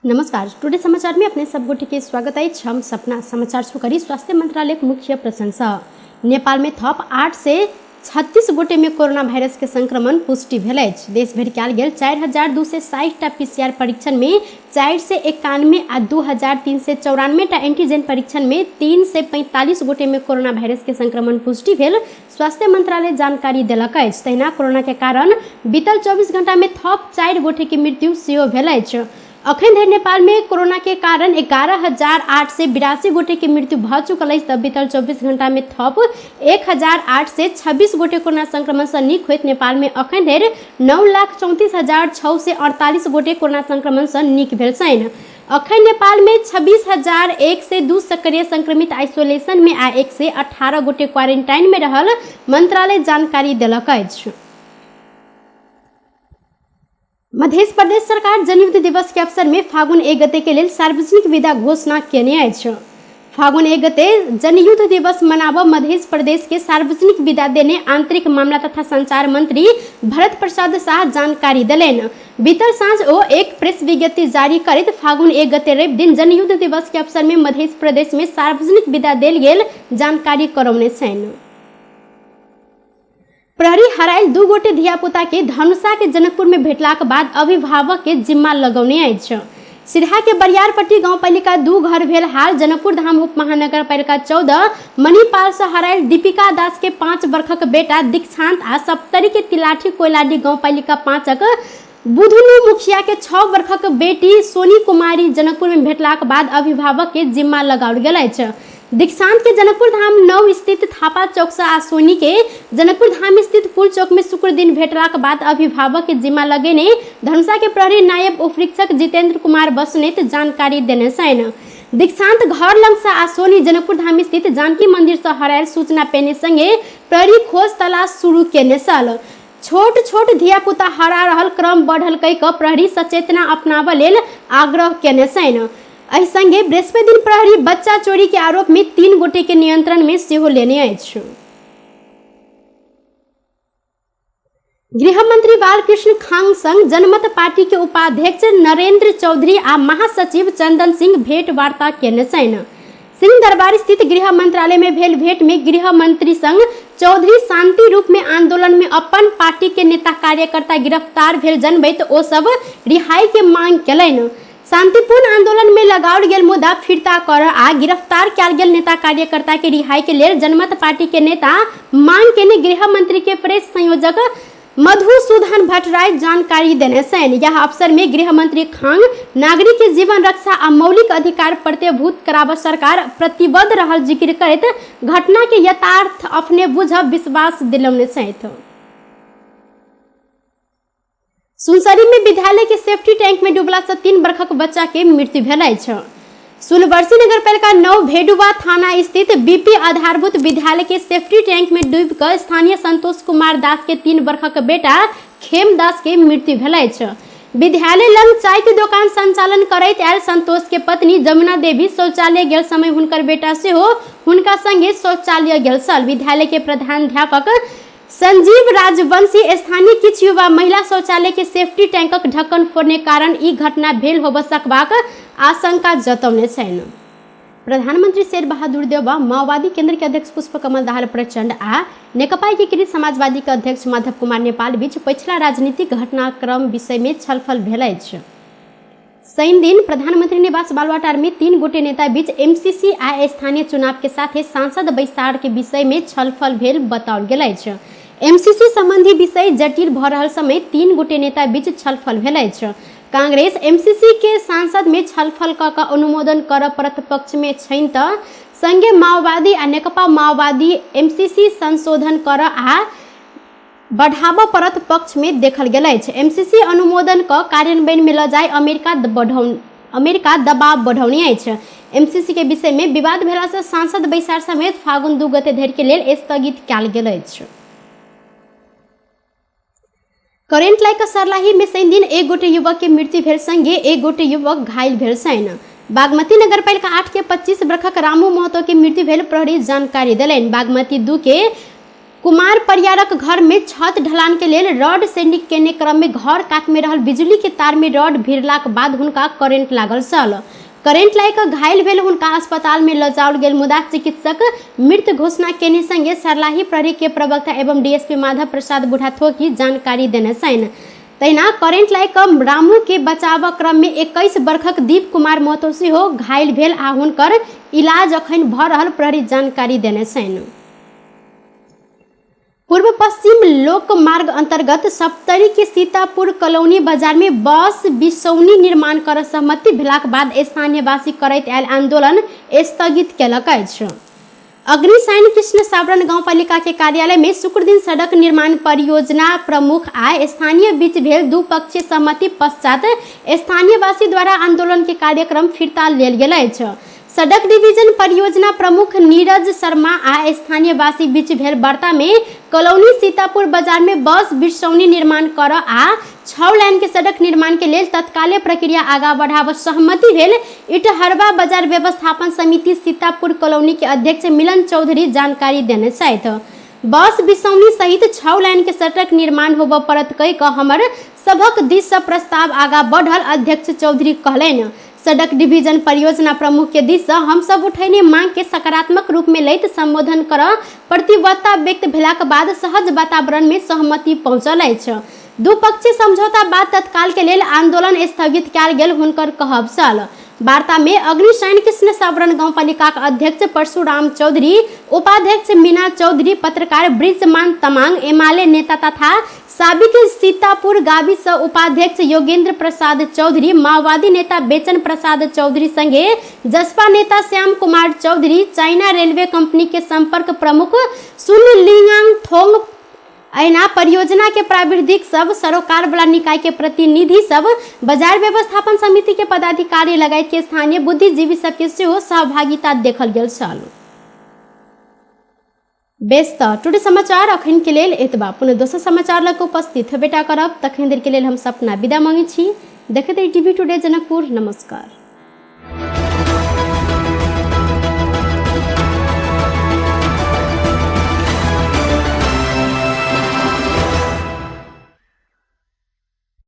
नमस्कार, टुडे समाचार में अपने सब गोटे के स्वागत अछि। हम सपना समाचार शुरू करी स्वास्थ्य मंत्रालय के मुख्य प्रशंसा। नेपाल में थप 836 गोटे में कोरोना वायरस के संक्रमण पुष्टि भेल अछि। देश भरि कयल गेल 4260 टा पीसीआर परीक्षण में 491 आ 2394 टा एंटीजन परीक्षण में 345 गोटे में कोरोना वायरस के संक्रमण पुष्टि भेल स्वास्थ्य मंत्रालय जानकारी देलक अछि। तहिना कोरोना के कारण बीतल 24 घंटा में थप 4 गोटे के मृत्यु सेहो भेल अछि। अखन धरि नेपाल में कोरोना के कारण 11,882 गोटे के मृत्यु भऽ चुकल अछि। तऽ बीतल 24 घंटा में थप 1,826 गोटे कोरोना संक्रमण से नीक होइत नेपाल में अखन धरि 9,34,648 गोटे कोरोना संक्रमण से नीक भेल छनि। अखन नेपाल में 26,102 सक्रिय संक्रमित आइसोलेशन में आ 118 गोटे क्वारेंटाइन में रहल मंत्रालय जानकारी देलक अछि। मध्य प्रदेश सरकार जनयुद्ध दिवस के अवसर में फागुन 1 गते के लेल सार्वजनिक विदा घोषणा केने अछि। फागुन 1 गते जनयुद्ध दिवस मनाबऽ मध्य प्रदेश के सार्वजनिक विदा देने आंतरिक मामला तथा संचार मंत्री भरत प्रसाद शाह जानकारी देलनि। बीतल साँझ ओ एक प्रेस विज्ञप्ति जारी करैत फागुन 1 गते रवि दिन जनयुद्ध दिवस के अवसर में मध्य प्रदेश में सार्वजनिक विदा देल गेल जानकारी करौने छनि। प्रहरी हरायल 2 गोटे धियापुता के धनुषा के जनकपुर में भेटलाक बाद अभिभावक के जिम्मा लगौने अछि। सिरहा के बरियारपट्टी गांवपालिका 2 घर भेल हाल जनकपुर धाम उप महानगरपालिका 14 मणिपाल से हरायल दीपिका दास के 5 वर्षक बेटा दीक्षांत आ सप्तरी के तिलाठी कोइलाडी गांवपालिका 5 बुधनु मुखिया के 6 वर्षक बेटी सोनी कुमारी जनकपुर में भेटलाक बाद अभिभावक के जिम्मा लगाओल गेल अछि। दीक्षांत के जनकपुर धाम 9 स्थित थापा चौक से आ सोनी के जनकपुर धाम स्थित पुल चौक में शुक्र दिन भेटलाक बाद अभिभावक के जिम्मा लगेने धनुषा के प्रहरी नायब उपरीक्षक जितेंद्र कुमार बसनेत जानकारी देने छनि। दीक्षांत घर लग से आ सोनी जनकपुर धाम स्थित जानकी मंदिर से हरायल सूचना पेने संगे प्रहरी खोज तलाश शुरू केने छल। छोट छोट धियापुता हरा रहल क्रम बढ़ल कहि कऽ प्रहरी सचेतना अपनाबऽ लेल आग्रह केने छनि। एहि संगे बृहस्पति दिन प्रहरी बच्चा चोरी के आरोप में 3 गोटे के नियंत्रण में सेहो लेने अछि। गृहमंत्री बालकृष्ण खांग संग जनमत पार्टी के उपाध्यक्ष नरेंद्र चौधरी आ महासचिव चंदन सिंह भेंट वार्ता केने छनि। सिंह दरबार स्थित गृह मंत्रालय में भेल भेंट में गृह मंत्री संग चौधरी शांति रूप में आंदोलन में अपन पार्टी के नेता कार्यकर्ता गिरफ्तार भेल जनबैत ओ सब रिहाई के मांग केलनि। शांतिपूर्ण आंदोलन में लगाओल गेल मुद्दा फिर्ता कर आ गिरफ्तार कयल गेल नेता कार्यकर्ता के रिहाई के लेल जनमत पार्टी के नेता मांग केने गृह मंत्री के प्रेस संयोजक मधुसूदन भट्टराय जानकारी देने छनि। यह अवसर में गृह मंत्री खांग नागरिक के जीवन रक्षा आ मौलिक अधिकार प्रत्यभूत कराबऽ सरकार प्रतिबद्ध रहल जिक्र करैत घटना के यथार्थ अपने बुझब विश्वास दिलौने छथि। सुनसरी में विद्यालय के सेफ्टी टैंक में डूबला से 3 वर्षक बच्चा के मृत्यु भेल अछि। सुनबरसी नगरपालिका 9 भेडुआ थाना स्थित बीपी आधारभूत विद्यालय के सेफ्टी टैंक में डूबि कऽ स्थानीय संतोष कुमार दास के 3 वर्षक बेटा खेम दास के मृत्यु भेल अछि। विद्यालय लग चाय के दोकान संचालन करैत आयल संतोष के पत्नी जमुना देवी शौचालय गेल समय हुनकर बेटा सेहो हुनका संगे शौचालय गेल छल। विद्यालय के प्रधानाध्यापक संजीव राजवंशी स्थानीय किछु युवा महिला शौचालय के सेफ्टी टैंकक ढक्कन फोड़ने कारण ई घटना भेल होबऽ सकबाक आशंका जतौने छनि। प्रधानमंत्री शेर बहादुर देउवा माओवादी केंद्र के अध्यक्ष पुष्प कमल दाहाल प्रचंड आ नेकपा एकीकृत समाजवादी के अध्यक्ष माधव कुमार नेपाल बीच पछिला राजनीतिक घटनाक्रम विषय में छलफल भेल अछि। शनि दिन प्रधानमंत्री निवास बालुवाटार में 3 गोटे नेता बीच एमसीसी आ स्थानीय चुनाव के साथे सांसद बैसार के विषय में छलफल भेल बताओल गेल अछि। एमसीसी संबंधी विषय जटिल भ रहल समय 3 गोटे नेता बीच छलफल भेल अछि। कांग्रेस एमसीसी के सांसद में छलफल क क अनुमोदन करऽ पड़त पक्ष में छनि त संगे माओवादी आ नेकपा माओवादी एमसीसी संशोधन करऽ आ बढ़ाबऽ पड़त पक्ष में देखल गेल अछि। एमसीसी अनुमोदन क कार्यान्वयन में ल जाय अमेरिका दबाव बढ़ौने अछि। एमसीसी के विषय में विवाद भेला से सांसद बैसार समेत फागुन 2 गते धरि के लेल स्थगित कयल गेल अछि। करेंट लागि कऽ सर्लाही में शनि दिन 1 गोटे युवक के मृत्यु भेल संगे 1 गोटे युवक घायल भेल छनि। बागमती नगरपालिका 8 के 25 वर्षक रामू महतो के मृत्यु भेल प्रहरी जानकारी देलनि। बागमती 2 के कुमार परियारक घर में छत ढलान के लेल रॉड सेंडिंग केने क्रम में घर कात में रहल बिजली के तार में रॉड भिड़लाक बाद हुनका करेंट लागल छल। करेंट लागि कऽ घायल भेल हुनका अस्पताल में लऽ जाओल गेल, मुदा चिकित्सक मृत घोषणा केने संगे सर्लाही प्रहरी के प्रवक्ता एवं डीएसपी माधव प्रसाद बुढ़ाथोकी जानकारी देने छनि। तहिना करेंट लागि कऽ रामू के बचाव क्रम में 21 बरखक दीप कुमार महतो सेहो घायल भेल आ हुनकर इलाज अखन भऽ रहल प्रहरी जानकारी देने छनि। पूर्व पश्चिम लोक मार्ग अंतर्गत सप्तरी के सीतापुर कॉलोनी बाजार में बस बिसौनी निर्माण कर सहमति भेलाक बाद स्थानीयवासी करैत आयल आंदोलन स्थगित केलक अछि। अग्निसायन कृष्ण सावरण गाउँपालिका के कार्यालय में शुक्रदिन सड़क निर्माण परियोजना प्रमुख आ स्थानीय बीच भेल द्विपक्षीय सहमति पश्चात स्थानीयवासी द्वारा आंदोलन के कार्यक्रम फिर्ता लेल गेल अछि। सड़क डिवीजन परियोजना प्रमुख नीरज शर्मा आ स्थानीयवासी बीच भेल वार्ता में कॉलोनी सीतापुर बाजार में बस बिसौनी निर्माण कर आ 6 लाइन के सड़क निर्माण के लेल तत्काले प्रक्रिया आगा बढ़ाव सहमति भेल इटहरवा बाजार व्यवस्थापन समिति सीतापुर कॉलोनी के अध्यक्ष मिलन चौधरी जानकारी देने छथि। बस बिसौनी सहित 6 लाइन के सड़क निर्माण होबय पड़त कहि कऽ हमर सभक दिस सँ प्रस्ताव आगा बढ़ल अध्यक्ष चौधरी कहलनि। सड़क डिवीजन परियोजना प्रमुख के दिस सँ हम सब उठैने मांग के सकारात्मक रूप में लैत संबोधन कर प्रतिबद्धता व्यक्त भेलाक बाद सहज वातावरण में सहमति पहुंचल अछि। द्विपक्षीय समझौता बाद तत्काल के लेल आंदोलन स्थगित कयल गेल हुनकर कहब छल। वार्ता में अग्निशयन कृष्ण सावरण गाउँपालिकाक अध्यक्ष परशुराम चौधरी, उपाध्यक्ष मीना चौधरी, पत्रकार ब्रिजमान तमाङ, एमाले नेता तथा साबिक सीतापुर गाविस उपाध्यक्ष योगेन्द्र प्रसाद चौधरी, माओवादी नेता बेचन प्रसाद चौधरी संगे जसपा नेता Shyam Kumar Chaudhary, China railway company के संपर्क प्रमुख सुन लिंगांग थोंग, अहिना परियोजना के प्राविधिक सब, सरोकार वाला निकाय के प्रतिनिधि सब, बाजार व्यवस्थापन समिति के पदाधिकारी लगायत के स्थानीय बुद्धिजीवी सबके सेहो सहभागिता देखल गेल छल। बेस त टुडे समाचार अखन के लेल एतबा। पुनः दोसर समाचार लग उपस्थित हेबेटा करब, तखन देर के लेल हम सपना विदा मांगै छी। देखैत रही टीवी टुडे जनकपुर। नमस्कार।